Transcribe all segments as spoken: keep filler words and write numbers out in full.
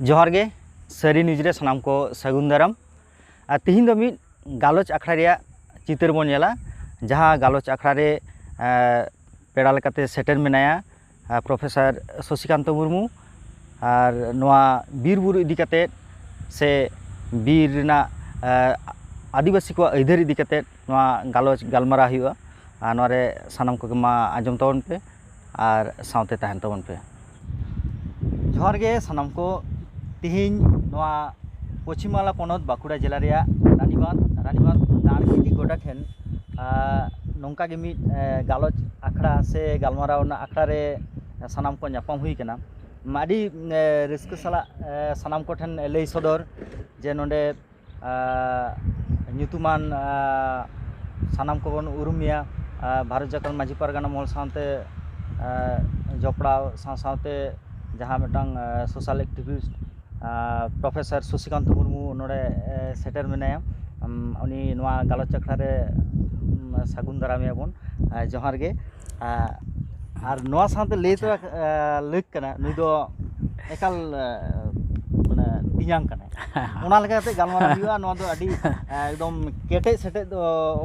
ᱡᱚᱦᱟᱨ ᱜᱮ, ᱥᱟᱹᱨᱤ ᱱᱤᱭᱩᱡᱽ ᱨᱮ ᱥᱟᱱᱟᱢ ᱠᱚ ᱥᱟᱹᱜᱩᱱ ᱫᱟᱨᱟᱢ᱾ ᱟᱨ ᱛᱤᱦᱤᱧ ᱫᱚ ᱢᱤᱫ ᱜᱟᱞᱚᱪ ᱟᱠᱷᱲᱟ ᱨᱮᱭᱟᱜ ᱪᱤᱛᱟᱹᱨ ᱵᱚᱱ ᱧᱮᱞᱟ, ᱡᱟᱦᱟᱸ ᱜᱟᱞᱚᱪ ᱟᱠᱷᱲᱟ ᱨᱮ, ᱮ, ᱯᱮᱲᱟ ᱞᱮᱠᱟᱛᱮ ᱥᱮᱴᱮᱨ ᱢᱮᱱᱟᱭᱟ, ᱮ, ᱯᱨᱚᱯᱷᱮᱥᱚᱨ ᱥᱚᱥᱤᱠᱟᱱᱛᱚ ᱢᱩᱨᱢᱩ᱾ ᱟᱨ ᱱᱚᱣᱟ ᱵᱤᱨ ᱵᱩᱨᱩ ᱤᱫᱤ ᱠᱟᱛᱮᱫ ᱥᱮ ᱵᱤᱨ ᱨᱮᱱᱟᱜ, ᱮ, ᱟᱹᱫᱤᱵᱟᱹᱥᱤ ᱠᱚᱣᱟᱜ ᱟᱹᱭᱫᱟᱹᱨ ᱤᱫᱤ ᱠᱟᱛᱮᱫ ᱱᱚᱣᱟ ᱜᱟᱞᱚᱪ ᱜᱟᱞᱢᱟᱨᱟᱣ ᱦᱩᱭᱩᱜᱼᱟ᱾ ᱟᱨ ᱱᱚᱣᱟ ᱨᱮ ᱥᱟᱱᱟᱢ ᱠᱚᱜᱮ ᱢᱟ ᱟᱸᱡᱚᱢ ᱛᱟᱵᱚᱱ ᱯᱮ ᱟᱨ ᱥᱟᱶᱛᱮ ᱛᱟᱦᱮᱱ ᱛᱟᱵᱚᱱ ᱯᱮ᱾ ᱡᱚᱦᱟᱨ ᱜᱮ ᱥᱟᱱᱟᱢ ᱠᱚ᱾ ᱛᱤᱦᱤᱧ ᱱᱚᱣᱟ ᱯᱚᱪᱷᱤᱢ ᱵᱟᱝᱞᱟ ᱯᱚᱱᱚᱛ ᱵᱟᱸᱠᱩᱲᱟ ᱡᱮᱞᱟ ᱨᱮᱭᱟᱜ ᱨᱟᱱᱤᱵᱟᱸᱫᱷ, ᱨᱟᱱᱤᱵᱟᱸᱫᱷ ᱫᱟᱲᱠᱤᱴᱤ ᱜᱚᱰᱟ ᱴᱷᱮᱱ, ᱟᱨ, ᱱᱚᱝᱠᱟ ᱜᱮ ᱢᱤᱫ, ᱮ, ᱜᱟᱞᱚᱪ ᱟᱠᱷᱲᱟ ᱥᱮ ᱜᱟᱞᱢᱟᱨᱟᱣ ᱨᱮᱱᱟᱜ ᱟᱠᱷᱲᱟ ᱨᱮ ᱥᱟᱱᱟᱢ ᱠᱚ ᱧᱟᱯᱟᱢ ᱦᱩᱭ ᱠᱟᱱᱟ᱾ ᱟᱹᱰᱤ, ᱮ, ᱨᱟᱹᱥᱠᱟᱹ ᱥᱟᱞᱟᱜ, ᱮ, ᱥᱟᱱᱟᱢ ᱠᱚᱴᱷᱮᱱ ᱞᱟᱹᱭ ᱥᱚᱫᱚᱨ ᱡᱮ ᱱᱚᱰᱮ ᱟᱨ ᱧᱩᱛᱩᱢᱟᱱ, ᱟᱨ ᱥᱟᱱᱟᱢ ᱠᱚᱵᱚᱱ ᱩᱨᱩᱢᱮᱭᱟ, ᱟᱨ ᱵᱷᱟᱨᱚᱛ ᱡᱟᱠᱟᱛ ᱢᱟᱹᱡᱷᱤ ᱯᱟᱨᱜᱟᱱᱟ ᱢᱚᱦᱚᱞ ᱥᱟᱶᱛᱮ, ᱟᱨ ᱡᱚᱯᱲᱟᱣ ᱥᱟᱶ ᱥᱟᱶᱛᱮ ᱡᱟᱦᱟᱸ ᱢᱤᱫᱴᱟᱝ, ᱟᱨ social activist, ᱟᱨ ᱯᱨᱚᱯᱷᱮᱥᱚᱨ ᱥᱚᱥᱤᱠᱟᱱᱛ ᱢᱩᱨᱢᱩ ᱱᱚᱰᱮ, ᱟᱨ ᱥᱮᱴᱮᱨ ᱢᱮᱱᱟᱭᱟ᱾ ᱩᱢ, ᱩᱱᱤ ᱱᱚᱣᱟ ᱜᱟᱞᱚᱪ ᱟᱠᱷᱲᱟ ᱨᱮ, ᱩᱢ, ᱥᱟᱹᱜᱩᱱ ᱫᱟᱨᱟᱢᱮᱭᱟ ᱵᱚᱱ᱾ ᱟᱨ ᱡᱚᱦᱟᱨ ᱜᱮ᱾ ᱟᱨ, ᱟᱨ ᱱᱚᱣᱟ ᱥᱟᱶᱛᱮ ᱞᱟᱹᱭ ᱛᱚᱨᱟ, ᱟᱪᱪᱷᱟ᱾ ᱟᱨ, ᱞᱟᱹᱠ ᱠᱟᱱᱟ, ᱱᱩᱭ ᱫᱚ ᱮᱠᱟᱞ, ᱟᱨ, ᱢᱟᱱᱮ, ᱛᱮᱧᱟᱝ ᱠᱟᱱᱟᱭ᱾ ᱚᱱᱟ ᱞᱮᱠᱟ ᱠᱟᱛᱮ ᱜᱟᱞᱢᱟᱨᱟᱣ ᱦᱩᱭᱩᱜᱼᱟ᱾ ᱱᱚᱣᱟ ᱫᱚ ᱟᱹᱰᱤ, ᱟᱨ, ᱮᱠᱫᱚᱢ ᱠᱮᱴᱮᱡ ᱥᱮᱴᱮᱡ ᱫᱚ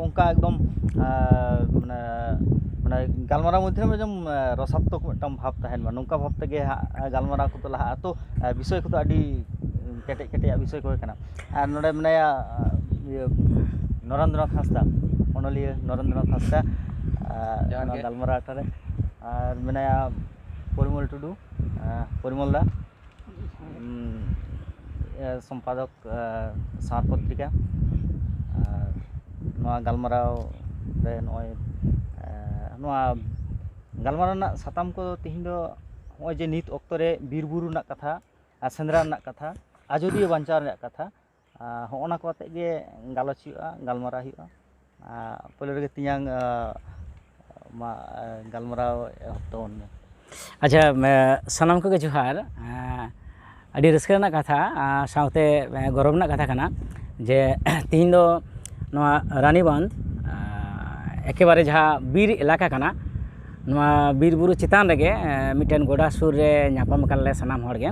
ᱚᱱᱠᱟ ᱮᱠᱫᱚᱢ, ᱟᱨ, ᱢᱟᱱᱮ, ᱢᱟᱱᱮ, ᱜᱟᱞᱢᱟᱨᱟᱣ ᱢᱚᱫᱽᱫᱷᱮ ᱨᱮ ᱮᱠᱫᱚᱢ, ᱟᱨ, ᱨᱚᱥᱟᱛᱢᱚᱠ ᱢᱤᱫᱴᱟᱝ ᱵᱷᱟᱵᱽ ᱛᱟᱦᱮᱱ ᱢᱟ, ᱱᱚᱝᱠᱟ ᱵᱷᱟᱵᱽ ᱛᱮᱜᱮ ᱦᱟᱸᱜ ᱜᱟᱞᱢᱟᱨᱟᱣ ᱠᱚᱫᱚ ᱞᱟᱦᱟᱜᱼᱟ᱾ ᱛᱚ, ᱟᱨ, ᱵᱤᱥᱚᱭ ᱠᱚᱫᱚ ᱟᱹᱰᱤ ᱠᱮᱴᱮᱡ ᱠᱮᱴᱮᱡᱟᱜ ᱵᱤᱥᱚᱭ ᱠᱚᱜᱮ ᱠᱟᱱᱟ᱾ ᱟᱨ ᱱᱚᱰᱮ ᱢᱮᱱᱟᱭᱟ, ᱤᱭᱟᱹ, ᱱᱚᱨᱮᱱᱫᱨᱚᱱᱟᱛᱷ ᱦᱟᱸᱥᱫᱟ, ᱚᱱᱚᱞᱤᱭᱟᱹ ᱱᱚᱨᱮᱱᱫᱨᱚᱱᱟᱛᱷ ᱦᱟᱸᱥᱫᱟ, ᱟᱨ, ᱡᱚᱦᱟᱨ ᱱᱚᱣᱟ ᱜᱮ᱾ ᱜᱟᱞᱢᱟᱨᱟᱣ ᱟᱠᱷᱲᱟ ᱨᱮ᱾ ᱟᱨ ᱢᱮᱱᱟᱭᱟ ᱯᱚᱨᱤᱢᱚᱞ ᱴᱩᱰᱩ, ᱟᱨ, ᱯᱚᱨᱤᱢᱚᱞ ᱫᱟ, ᱩᱢ, ᱤᱭᱟᱹ, ᱥᱚᱢᱯᱟᱫᱚᱠ, ᱟᱨ, ᱥᱟᱶᱟᱨ ᱯᱚᱛᱨᱤᱠᱟ᱾ ᱟᱨ ᱱᱚᱣᱟ ᱜᱟᱞᱢᱟᱨᱟᱣ ᱨᱮ ᱱᱚᱜᱼᱚᱭ, ᱟᱨ, ᱱᱚᱣᱟ ᱜᱟᱞᱢᱟᱨᱟᱣ ᱨᱮᱱᱟᱜ ᱥᱟᱛᱟᱢ ᱠᱚ ᱛᱤᱦᱤᱧ ᱫᱚ ᱱᱚᱜᱼᱚᱭ ᱡᱮ ᱱᱤᱛ ᱚᱠᱛᱚ ᱨᱮ ᱵᱤᱨ ᱵᱩᱨᱩ ᱨᱮᱱᱟᱜ ᱠᱟᱛᱷᱟ ᱟᱨ ᱥᱮᱸᱫᱽᱨᱟ ᱨᱮᱱᱟᱜ ᱠᱟᱛᱷᱟ, ᱟᱡᱚᱫᱤᱭᱟᱹ ᱵᱟᱧᱪᱟᱣ ᱨᱮᱱᱟᱜ ᱠᱟᱛᱷᱟ, ᱟᱨ ᱦᱚᱸᱜᱼᱚ ᱱᱟ ᱠᱚ ᱟᱛᱮᱫ ᱜᱮ ᱜᱟᱞᱚᱪ ᱦᱩᱭᱩᱜᱼᱟ, ᱜᱟᱞᱢᱟᱨᱟᱣ ᱦᱩᱭᱩᱜᱼᱟ᱾ ᱟᱨ ᱯᱳᱭᱞᱳ ᱨᱮᱜᱮ ᱛᱮᱧᱟᱝ, ᱟᱨ, ᱢᱟ, ᱟᱨ ᱜᱟᱞᱢᱟᱨᱟᱣ ᱮᱦᱚᱵ ᱛᱟᱵᱚᱱ ᱢᱮ᱾ ᱟᱪᱪᱷᱟ, ᱮ, ᱥᱟᱱᱟᱢ ᱠᱚᱜᱮ ᱡᱚᱦᱟᱨ᱾ ᱮ, ᱟᱹᱰᱤ ᱨᱟᱹᱥᱠᱟᱹ ᱨᱮᱱᱟᱜ ᱠᱟᱛᱷᱟ, ᱟᱨ ᱥᱟᱶᱛᱮ, ᱮ, ᱜᱚᱨᱚᱵᱽ ᱨᱮᱱᱟᱜ ᱠᱟᱛᱷᱟ ᱠᱟᱱᱟ ᱡᱮ ᱛᱤᱦᱤᱧ ᱫᱚ ᱱᱚᱣᱟ ᱨᱟᱱᱤᱵᱟᱸᱫᱷ, ᱮ, ᱮᱠᱮᱵᱟᱨᱮ ᱡᱟᱦᱟᱸ ᱵᱤᱨ ᱮᱞᱟᱠᱟ ᱠᱟᱱᱟ, ᱱᱚᱣᱟ ᱵᱤᱨ ᱵᱩᱨᱩ ᱪᱮᱛᱟᱱ ᱨᱮᱜᱮ, ᱮ, ᱢᱤᱫᱴᱮᱱ ᱜᱚᱰᱟ ᱥᱩᱨ ᱨᱮ ᱧᱟᱯᱟᱢ ᱟᱠᱟᱱ ᱞᱮ ᱥᱟᱱᱟᱢ ᱦᱚᱲ ᱜᱮ᱾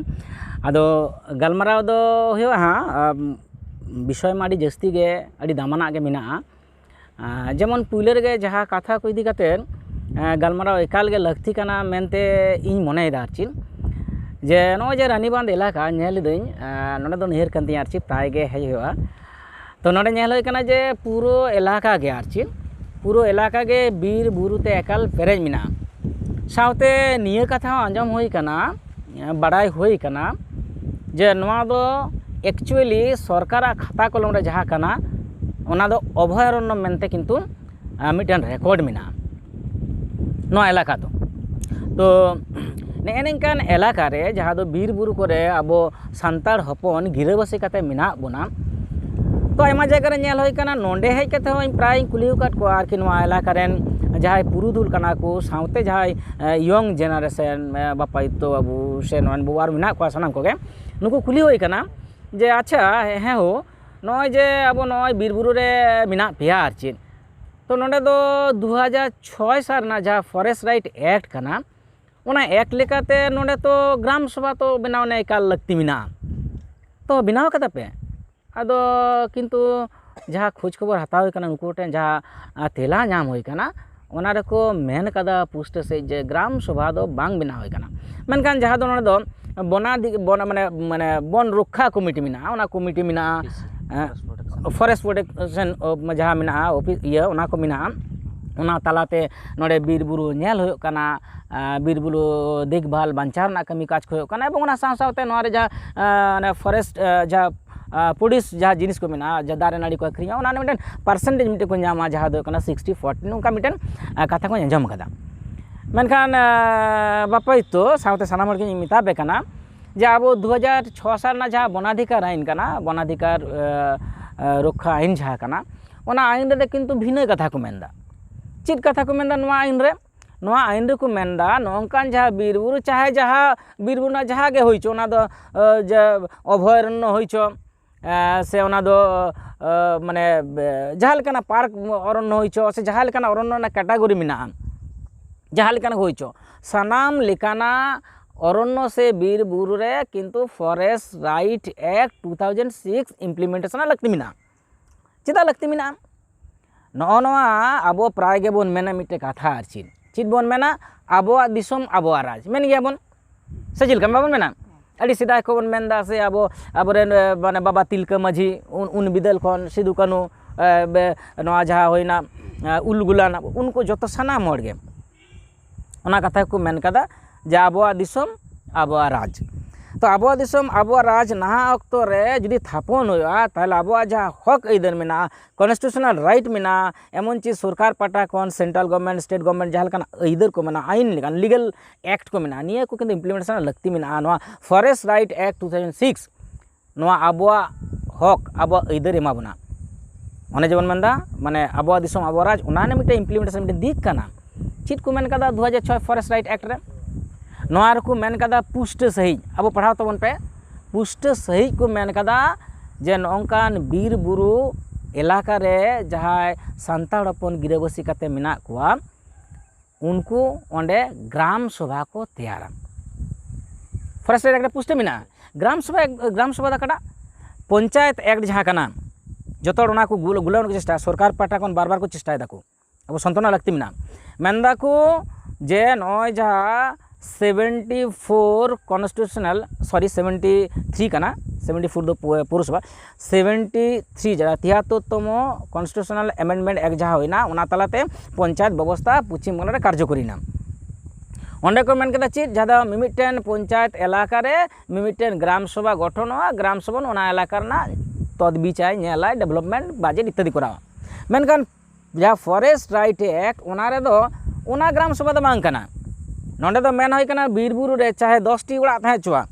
ᱟᱫᱚ ᱜᱟᱞᱢᱟᱨᱟᱣ ᱫᱚ ᱦᱩᱭᱩᱜᱼᱟ ᱦᱟᱸᱜ, ᱟᱢ, ᱵᱤᱥᱚᱭ ᱢᱟ ᱟᱹᱰᱤ ᱡᱟᱹᱥᱛᱤ ᱜᱮ, ᱟᱹᱰᱤ ᱫᱟᱢᱟᱱᱟᱜ ᱜᱮ ᱢᱮᱱᱟᱜᱼᱟ᱾ ᱟᱨ ᱡᱮᱢᱚᱱ ᱯᱩᱭᱞᱟᱹ ᱨᱮᱜᱮ ᱡᱟᱦᱟᱸ ᱠᱟᱛᱷᱟ ᱠᱚ ᱤᱫᱤ ᱠᱟᱛᱮᱫ, ᱮᱸ, ᱜᱟᱞᱢᱟᱨᱟᱣ ᱮᱠᱟᱞ ᱜᱮ ᱞᱟᱹᱠᱛᱤ ᱠᱟᱱᱟ ᱢᱮᱱᱛᱮ ᱤᱧ ᱢᱚᱱᱮᱭᱮᱫᱟ᱾ ᱟᱨ ᱪᱮᱫ, ᱡᱮ ᱱᱚᱜᱼᱚᱭ ᱡᱮ ᱨᱟᱱᱤᱵᱟᱸᱫᱷ ᱮᱞᱟᱠᱟ ᱧᱮᱞ ᱞᱤᱫᱟᱹᱧ, ᱮᱸ, ᱱᱚᱰᱮ ᱫᱚ ᱱᱟᱹᱭᱦᱟᱹᱨ ᱠᱟᱱ ᱛᱤᱧᱟ, ᱟᱨ ᱪᱮᱫ ᱯᱨᱟᱭ ᱜᱮ ᱦᱮᱡ ᱦᱩᱭᱩᱜᱼᱟ᱾ ᱛᱚ ᱱᱚᱰᱮ ᱧᱮᱞ ᱦᱩᱭ ᱠᱟᱱᱟ ᱡᱮ ᱯᱩᱨᱟᱹ ᱮᱞᱟᱠᱟ ᱜᱮ, ᱟᱨ ᱪᱮᱫ, ᱯᱩᱨᱟᱹ ᱮᱞᱟᱠᱟ ᱜᱮ ᱵᱤᱨ ᱵᱩᱨᱩ ᱛᱮ ᱮᱠᱟᱞ ᱯᱮᱨᱮᱡ ᱢᱮᱱᱟᱜᱼᱟ᱾ ᱥᱟᱶᱛᱮ ᱱᱤᱭᱟᱹ ᱠᱟᱛᱷᱟ ᱦᱚᱸ ᱟᱸᱡᱚᱢ ᱦᱩᱭ ᱠᱟᱱᱟ, ᱵᱟᱲᱟᱭ ᱦᱩᱭ ᱠᱟᱱᱟ ᱡᱮ ᱱᱚᱣᱟ ᱫᱚ actually ᱥᱚᱨᱠᱟᱨᱟᱜ ᱠᱷᱟᱛᱟ ᱠᱚᱞᱚᱢ ᱨᱮ ᱡᱟᱦᱟᱸ ᱠᱟᱱᱟ, ᱚᱱᱟ ᱫᱚ ᱚᱵᱷᱚᱭᱟᱨᱚᱱᱱᱚ ᱢᱮᱱᱛᱮ ᱠᱤᱱᱛᱩ, ᱟᱸ, ᱢᱤᱫᱴᱮᱱ record ᱢᱮᱱᱟᱜᱼᱟ ᱱᱚᱣᱟ ᱮᱞᱟᱠᱟ ᱫᱚ᱾ ᱛᱚ ᱱᱮᱜᱼᱮ ᱱᱤᱝᱠᱟᱱ ᱮᱞᱟᱠᱟ ᱨᱮ, ᱡᱟᱦᱟᱸ ᱫᱚ ᱵᱤᱨ ᱵᱩᱨᱩ ᱠᱚᱨᱮ ᱟᱵᱚ ᱥᱟᱱᱛᱟᱲ ᱦᱚᱯᱚᱱ ᱜᱤᱨᱟᱹᱵᱟᱹᱥᱤ ᱠᱟᱛᱮ ᱢᱮᱱᱟᱜ ᱵᱚᱱᱟ, ᱛᱚ ᱟᱭᱢᱟ ᱡᱟᱭᱜᱟ ᱨᱮ ᱧᱮᱞ ᱦᱩᱭ ᱠᱟᱱᱟ, ᱱᱚᱰᱮ ᱦᱮᱡ ᱠᱟᱛᱮ ᱦᱚᱸ ᱤᱧ ᱯᱨᱟᱭ ᱤᱧ ᱠᱩᱞᱤ ᱟᱠᱟᱫ ᱠᱚᱣᱟ ᱟᱨᱠᱤ, ᱱᱚᱣᱟ ᱮᱞᱟᱠᱟ ᱨᱮᱱ ᱡᱟᱦᱟᱸᱭ ᱯᱩᱨᱩᱫᱷᱩᱞ ᱠᱟᱱᱟ ᱠᱚ, ᱥᱟᱶᱛᱮ ᱡᱟᱦᱟᱸᱭ, ᱮ, young generation, ᱮ, ᱵᱟᱯᱟᱭᱤᱛᱚ ᱵᱟᱵᱩ ᱥᱮ ᱱᱚᱣᱟ ᱵᱟᱵᱩ ᱟᱨ ᱢᱮᱱᱟᱜ ᱠᱚᱣᱟ ᱥᱟᱱᱟᱢ ᱠᱚᱜᱮ, ᱱᱩᱠᱩ ᱠᱩᱞᱤ ᱦᱩᱭ ᱠᱟᱱᱟ ᱡᱮ, "ᱟᱪᱪᱷᱟ, ᱦᱮᱸ ᱦᱳ, ᱱᱚᱜᱼᱚᱭ ᱡᱮ ᱟᱵᱚ ᱱᱚᱜᱼᱚᱭ ᱵᱤᱨ ᱵᱩᱨᱩ ᱨᱮ ᱢᱮᱱᱟᱜ ᱯᱮᱭᱟ, ᱟᱨ ᱪᱮᱫ, ᱛᱚ ᱱᱚᱰᱮ ᱫᱚ ᱫᱩ ᱦᱟᱡᱟᱨ ᱪᱷᱚᱭ ᱥᱟᱞ ᱨᱮᱱᱟᱜ ᱡᱟᱦᱟᱸ Forest Right Act ᱠᱟᱱᱟ, ᱚᱱᱟ act ᱞᱮᱠᱟᱛᱮ ᱱᱚᱰᱮ ᱛᱚ ᱜᱨᱟᱢ ᱥᱚᱵᱷᱟ ᱛᱚ ᱵᱮᱱᱟᱣ ᱨᱮᱱᱟᱜ ᱮᱠᱟᱞ ᱞᱟᱹᱠᱛᱤ ᱢᱮᱱᱟᱜᱼᱟ, ᱛᱚ ᱵᱮᱱᱟᱣ ᱠᱟᱫᱟ ᱯᱮ?" ᱟᱫᱚ ᱠᱤᱱᱛᱩ ᱡᱟᱦᱟᱸ ᱠᱷᱳᱡᱽ ᱠᱷᱚᱵᱚᱨ ᱦᱟᱛᱟᱣ ᱦᱩᱭ ᱠᱟᱱᱟ, ᱩᱱᱠᱩ ᱴᱷᱮᱱ ᱡᱟᱦᱟᱸ, ᱟ, ᱛᱮᱞᱟ ᱧᱟᱢ ᱦᱩᱭ ᱠᱟᱱᱟ, ᱚᱱᱟ ᱨᱮᱠᱚ ᱢᱮᱱ ᱠᱟᱫᱟ ᱯᱩᱥᱴᱟᱹ ᱥᱮᱫ ᱡᱮ ᱜᱨᱟᱢ ᱥᱚᱵᱷᱟ ᱫᱚ ᱵᱟᱝ ᱵᱮᱱᱟᱣ ᱦᱩᱭ ᱠᱟᱱᱟ᱾ ᱢᱮᱱᱠᱷᱟᱱ ᱡᱟᱦᱟᱸ ᱫᱚ ᱱᱚᱰᱮ ᱫᱚ ᱵᱚᱱᱟᱫᱤ-, ᱵᱚᱱ-, ᱢᱟᱱᱮ, ᱢᱟᱱᱮ ᱵᱚᱱ ᱨᱚᱠᱠᱷᱟ ᱠᱚᱢᱤᱴᱤ ᱢᱮᱱᱟᱜᱼᱟ, ᱚᱱᱟ ᱠᱚᱢᱤᱴᱤ ᱢᱮᱱᱟᱜᱼᱟ, ᱮ, Forest Protection, ᱚ, ᱡᱟᱦᱟᱸ ᱢᱮᱱᱟᱜᱼᱟ ᱚᱯᱷᱤᱥ, ᱤᱭᱟᱹ, ᱚᱱᱟ ᱠᱚ ᱢᱮᱱᱟᱜᱼᱟ᱾ ᱚᱱᱟ ᱛᱟᱞᱟᱛᱮ ᱱᱚᱰᱮ ᱵᱤᱨ ᱵᱩᱨᱩ ᱧᱮᱞ ᱦᱩᱭᱩᱜ ᱠᱟᱱᱟ, ᱟ, ᱵᱤᱨ ᱵᱩᱨᱩ ᱫᱮᱠᱷᱵᱷᱟᱞ, ᱵᱟᱧᱪᱟᱣ ᱨᱮᱱᱟᱜ ᱠᱟᱹᱢᱤ ᱠᱟᱡᱽ ᱠᱚ ᱦᱩᱭᱩᱜ ᱠᱟᱱᱟ, ᱮᱵᱚᱝ ᱚᱱᱟ ᱥᱟᱶ ᱥᱟᱶᱛᱮ ᱱᱚᱣᱟ ᱨᱮ ᱡᱟᱦᱟᱸ, ᱟ, ᱚᱱᱮ forest, ᱟ, ᱡᱟᱦᱟᱸ, ᱟ, produce ᱡᱟᱦᱟᱸ ᱡᱤᱱᱤᱥ ᱠᱚ ᱢᱮᱱᱟᱜᱼᱟ, ᱡᱟᱦᱟᱸ ᱫᱟᱨᱮ ᱱᱟᱹᱲᱤ ᱠᱚ ᱟᱹᱠᱷᱨᱤᱧᱟ, ᱚᱱᱟ ᱨᱮᱱᱟᱜ ᱢᱤᱫᱴᱮᱱ percentage ᱢᱤᱫᱴᱮᱱ ᱠᱚ ᱧᱟᱢᱟ, ᱡᱟᱦᱟᱸ ᱫᱚ ᱦᱩᱭᱩᱜ ᱠᱟᱱᱟ sixty forty, ᱱᱚᱝᱠᱟ ᱢᱤᱫᱴᱮᱱ, ᱟ, ᱠᱟᱛᱷᱟ ᱠᱚᱧ ᱟᱸᱡᱚᱢ ᱠᱟᱫᱟ᱾ ᱢᱮᱱᱠᱷᱟᱱ, ᱟ, ᱵᱟᱯᱟᱭᱤᱛᱚ ᱥᱟᱶᱛᱮ ᱥᱟᱱᱟᱢ ᱦᱚᱲ ᱜᱤᱧ ᱢᱮᱛᱟ ᱯᱮ ᱠᱟᱱᱟ ᱡᱮ ᱟᱵᱚ ᱫᱩ ᱦᱟᱡᱟᱨ ᱪᱷᱚ ᱥᱟᱞ ᱨᱮᱱᱟᱜ ᱡᱟᱦᱟᱸ ᱵᱚᱱᱟᱫᱷᱤᱠᱟᱨ ᱟᱭᱤᱱ ᱠᱟᱱᱟ, ᱵᱚᱱᱟᱫᱷᱤᱠᱟᱨ, ᱟ, ᱟ, ᱨᱚᱠᱠᱷᱟ ᱟᱭᱤᱱ ᱡᱟᱦᱟᱸ ᱠᱟᱱᱟ, ᱚᱱᱟ ᱟᱭᱤᱱ ᱨᱮᱫᱚ ᱠᱤᱱᱛᱩ ᱵᱷᱤᱱᱟᱹ ᱠᱟᱛᱷᱟ ᱠᱚ ᱢᱮᱱᱫᱟ᱾ ᱪᱮᱫ ᱠᱟᱛᱷᱟ ᱠᱚ ᱢᱮᱱᱫᱟ ᱱᱚᱣᱟ ᱟᱭᱤᱱ ᱨᱮ? ᱱᱚᱣᱟ ᱟᱭᱤᱱ ᱨᱮᱠᱚ ᱢᱮᱱᱫᱟ, ᱱᱚᱝᱠᱟᱱ ᱡᱟᱦᱟᱸ ᱵᱤᱨ ᱵᱩᱨᱩ, ᱪᱟᱦᱮ ᱡᱟᱦᱟᱸ ᱵᱤᱨ ᱵᱩᱨᱩ ᱨᱮᱱᱟᱜ ᱡᱟᱦᱟᱸ ᱜᱮ ᱦᱩᱭ ᱪᱚ, ᱚᱱᱟ ᱫᱚ, ᱟ, ᱡᱮ ᱚᱵᱷᱚᱭᱟᱨᱚᱱᱱᱚ ᱦᱩᱭ ᱪᱚ, ᱟ, ᱥᱮ ᱚᱱᱟ ᱫᱚ, ᱟ, ᱢᱟᱱᱮ, ᱵᱮ-, ᱡᱟᱦᱟᱸ ᱞᱮᱠᱟᱱᱟᱜ ᱯᱟᱨᱠ ᱚᱨᱚᱱᱱᱚ ᱦᱩᱭ ᱪᱚ, ᱥᱮ ᱡᱟᱦᱟᱸ ᱞᱮᱠᱟᱱᱟᱜ ᱚᱨᱚᱱᱱᱚ ᱨᱮᱱᱟᱜ category ᱢᱮᱱᱟᱜᱼᱟ, ᱡᱟᱦᱟᱸ ᱞᱮᱠᱟᱱᱟᱜ ᱦᱩᱭ ᱪᱚ, ᱥᱟᱱᱟᱢ ᱞᱮᱠᱟᱱᱟᱜ ᱚᱨᱚᱱᱱᱚ ᱥᱮ ᱵᱤᱨ ᱵᱩᱨᱩ ᱨᱮ ᱠᱤᱱᱛᱩ Forest Right Act two thousand six implementation ᱞᱟᱹᱠᱛᱤ ᱢᱮᱱᱟᱜᱼᱟ᱾ ᱪᱮᱫᱟᱜ ᱞᱟᱹᱠᱛᱤ ᱢᱮᱱᱟᱜᱼᱟ? ᱱᱚᱜᱼᱚ ᱱᱚᱣᱟ ᱟᱵᱚ ᱯᱨᱟᱭ ᱜᱮᱵᱚᱱ ᱢᱮᱱᱟ ᱢᱤᱫᱴᱮᱱ ᱠᱟᱛᱷᱟ, ᱟᱨ ᱪᱮᱫ ᱪᱮᱫ ᱵᱚᱱ ᱢᱮᱱᱟ? ᱟᱵᱚᱣᱟᱜ ᱫᱤᱥᱚᱢ ᱟᱵᱚᱣᱟᱜ ᱨᱟᱡᱽ ᱢᱮᱱ ᱜᱮᱭᱟᱵᱚᱱ, ᱥᱮ ᱪᱮᱫ ᱞᱮᱠᱟ ᱵᱟᱵᱚᱱ ᱢᱮᱱᱟ? ᱟᱹᱰᱤ ᱥᱮᱫᱟᱭ ᱠᱷᱚᱱ ᱵᱚᱱ ᱢᱮᱱᱫᱟ ᱥᱮ ᱟᱵᱚ ᱟᱵᱚᱨᱮᱱ ᱮ, ᱢᱟᱱᱮ ᱵᱟᱵᱟ ᱛᱤᱞᱠᱟᱹ ᱢᱟᱹᱡᱷᱤ ᱩᱱ, ᱩᱱ ᱵᱤᱫᱟᱹᱞ ᱠᱷᱚᱱ ᱥᱤᱫᱩ ᱠᱟᱹᱱᱩ ᱮ, ᱵᱮ, ᱱᱚᱣᱟ ᱡᱟᱦᱟᱸ ᱦᱩᱭᱱᱟ ᱮ, ᱩᱞ ᱜᱩᱞᱟᱱ, ᱩᱱᱠᱩ ᱡᱚᱛᱚ ᱥᱟᱱᱟᱢ ᱦᱚᱲ ᱜᱮ ᱚᱱᱟ ᱠᱟᱛᱷᱟ ᱜᱮᱠᱚ ᱢᱮᱱ ᱠᱟᱫᱟ ᱡᱮ ᱟᱵᱚᱣᱟᱜ ᱫᱤᱥᱚᱢ ᱟᱵᱚᱣᱟᱜ ᱨᱟᱡᱽ᱾ ᱛᱚ ᱟᱵᱚᱣᱟᱜ ᱫᱤᱥᱚᱢ ᱟᱵᱚᱣᱟᱜ ᱨᱟᱡᱽ ᱱᱟᱦᱟᱜ ᱚᱠᱛᱚ ᱨᱮ ᱡᱩᱫᱤ ᱛᱷᱟᱯᱚᱱ ᱦᱩᱭᱩᱜᱼᱟ, ᱛᱟᱦᱚᱞᱮ ᱟᱵᱚᱣᱟᱜ ᱡᱟᱦᱟᱸ ᱦᱚᱠ ᱟᱹᱭᱫᱟᱹᱨ ᱢᱮᱱᱟᱜᱼᱟ, constitutional right ᱢᱮᱱᱟᱜᱼᱟ, ᱮᱢᱚᱱ ᱪᱮᱫ ᱥᱚᱨᱠᱟᱨ ᱯᱟᱦᱴᱟ ᱠᱷᱚᱱ central government, state government ᱡᱟᱦᱟᱸ ᱞᱮᱠᱟᱱᱟᱜ ᱟᱹᱭᱫᱟᱹᱨ ᱠᱚ ᱢᱮᱱᱟᱜᱼᱟ, ᱟᱹᱭᱤᱱ ᱞᱮᱠᱟᱱ legal act ᱠᱚ ᱢᱮᱱᱟᱜᱼᱟ, ᱱᱤᱭᱟᱹ ᱠᱚ ᱠᱤᱱᱛᱩ implementation ᱞᱟᱹᱠᱛᱤ ᱢᱮᱱᱟᱜᱼᱟ᱾ ᱱᱚᱣᱟ Forest Right Act two thousand six ᱱᱚᱣᱟ ᱟᱵᱚᱣᱟᱜ ᱦᱚᱠ, ᱟᱵᱚᱣᱟᱜ ᱟᱹᱭᱫᱟᱹᱨ ᱮᱢᱟ ᱵᱚᱱᱟ᱾ ᱚᱱᱮ ᱡᱮᱵᱚᱱ ᱢᱮᱱᱫᱟ, ᱢᱟᱱᱮ ᱟᱵᱚᱣᱟᱜ ᱫᱤᱥᱚᱢ ᱟᱵᱚᱣᱟᱜ ᱨᱟᱡᱽ, ᱚᱱᱟ ᱨᱮᱱᱟᱜ ᱢᱤᱫᱴᱮᱱ implementation ᱢᱤᱫᱴᱮᱱ ᱫᱤᱠ ᱠᱟᱱᱟ᱾ ᱪᱮᱫ ᱠᱚ ᱢᱮᱱ ᱠᱟᱫᱟ ᱫᱩ ᱦᱟᱡᱟᱨ ᱪᱷᱚᱭ Forest Right Act ᱨᱮ? ᱱᱚᱣᱟ ᱨᱮᱠᱚ ᱢᱮᱱ ᱠᱟᱫᱟ ᱯᱩᱥᱴᱟᱹ ᱥᱟᱺᱦᱤᱡ, ᱟᱵᱚ ᱯᱟᱲᱦᱟᱣ ᱛᱟᱵᱚᱱ ᱯᱮ, ᱯᱩᱥᱴᱟᱹ ᱥᱟᱺᱦᱤᱡ ᱠᱚ ᱢᱮᱱ ᱠᱟᱫᱟ ᱡᱮ ᱱᱚᱜᱼᱚᱝᱠᱟᱱ ᱵᱤᱨ ᱵᱩᱨᱩ ᱮᱞᱟᱠᱟ ᱨᱮ ᱡᱟᱦᱟᱸᱭ ᱥᱟᱱᱛᱟᱲ ᱦᱚᱯᱚᱱ ᱜᱤᱨᱟᱹᱵᱟᱹᱥᱤ ᱠᱟᱛᱮ ᱢᱮᱱᱟᱜ ᱠᱚᱣᱟ, ᱩᱱᱠᱩ ᱚᱸᱰᱮ ᱜᱨᱟᱢ ᱥᱚᱵᱷᱟ ᱠᱚ ᱛᱮᱭᱟᱨᱟ᱾ Forest Right Act ᱨᱮ ᱯᱩᱥᱴᱟᱹ ᱢᱮᱱᱟᱜᱼᱟ᱾ ᱜᱨᱟᱢ ᱥᱚᱵᱷᱟ, ᱜᱨᱟᱢ ᱥᱚᱵᱷᱟ ᱫᱚ ᱚᱠᱟᱴᱟᱜ? Panchayat Act ᱡᱟᱦᱟᱸ ᱠᱟᱱᱟ, ᱡᱚᱛᱚ ᱦᱚᱲ ᱚᱱᱟ ᱠᱚ ᱜᱩᱞ-, ᱜᱩᱞᱟᱹᱣ ᱨᱮᱱᱟᱜ ᱠᱚ ᱪᱮᱥᱴᱟᱭᱟ, ᱥᱚᱨᱠᱟᱨ ᱯᱟᱦᱴᱟ ᱠᱷᱚᱱ ᱵᱟᱨ ᱵᱟᱨ ᱠᱚ ᱪᱮᱥᱴᱟᱭ ᱫᱟᱠᱚ᱾ ᱟᱵᱚ ᱥᱚᱱᱛᱚᱨ ᱨᱮᱱᱟᱜ ᱞᱟᱹᱠᱛᱤ ᱢᱮᱱᱟᱜᱼᱟ᱾ ᱢᱮᱱ ᱫᱟᱠᱚ ᱡᱮ ᱱᱚᱜᱼᱚᱭ ᱡᱟᱦᱟᱸ seventy four constitutional, sorry, seventy three ᱠᱟᱱᱟ, seventy four ᱫᱚ ᱯᱳ-, ᱯᱳᱣᱨᱚᱥᱚᱵᱷᱟ, seventy three ᱡᱟᱦᱟᱸ ᱛᱤᱦᱟᱛᱛᱳᱨ ᱛᱚᱢᱚ Constitutional Amendment Act ᱡᱟᱦᱟᱸ ᱦᱩᱭᱱᱟ, ᱚᱱᱟ ᱛᱟᱞᱟᱛᱮ ᱯᱚᱧᱪᱟᱭᱮᱛ ᱵᱮᱵᱚᱥᱛᱷᱟ ᱯᱚᱪᱷᱤᱢ ᱵᱟᱝᱞᱟ ᱨᱮ ᱠᱟᱨᱡᱚᱠᱚᱨᱤᱭᱮᱱᱟ᱾ ᱚᱸᱰᱮ ᱠᱚ ᱢᱮᱱ ᱠᱮᱫᱟ ᱪᱮᱫ, ᱡᱟᱦᱟᱸ ᱫᱚ ᱢᱤᱢᱤᱫᱴᱮᱱ ᱯᱚᱧᱪᱟᱭᱮᱛ ᱮᱞᱟᱠᱟ ᱨᱮ ᱢᱤᱢᱤᱫᱴᱮᱱ ᱜᱨᱟᱢ ᱥᱚᱵᱷᱟ ᱜᱚᱴᱷᱚᱱᱚᱜᱼᱟ, ᱜᱨᱟᱢ ᱥᱚᱵᱷᱟ ᱚᱱᱟ ᱮᱞᱟᱠᱟ ᱨᱮᱱᱟᱜ ᱛᱚᱫᱵᱤᱪᱟᱭ ᱧᱮᱞᱟᱭ, development budget ᱤᱛᱛᱟᱫᱤ ᱠᱚᱨᱟᱣᱟ᱾ ᱢᱮᱱᱠᱷᱟᱱ ᱡᱟᱦᱟᱸ Forest Right Act, ᱚᱱᱟ ᱨᱮᱫᱚ ᱚᱱᱟ ᱜᱨᱟᱢ ᱥᱚᱵᱷᱟ ᱫᱚ ᱵᱟᱝ ᱠᱟᱱᱟ᱾ ᱱᱚᱸᱰᱮ ᱫᱚ ᱢᱮᱱ ᱦᱩᱭ ᱠᱟᱱᱟ ᱵᱤᱨ ᱵᱩᱨᱩ ᱨᱮ ᱪᱟᱦᱮ ᱫᱚᱥ ᱴᱤ ᱚᱲᱟᱜ ᱛᱟᱦᱮᱸ ᱦᱚᱪᱚᱣᱟᱜ,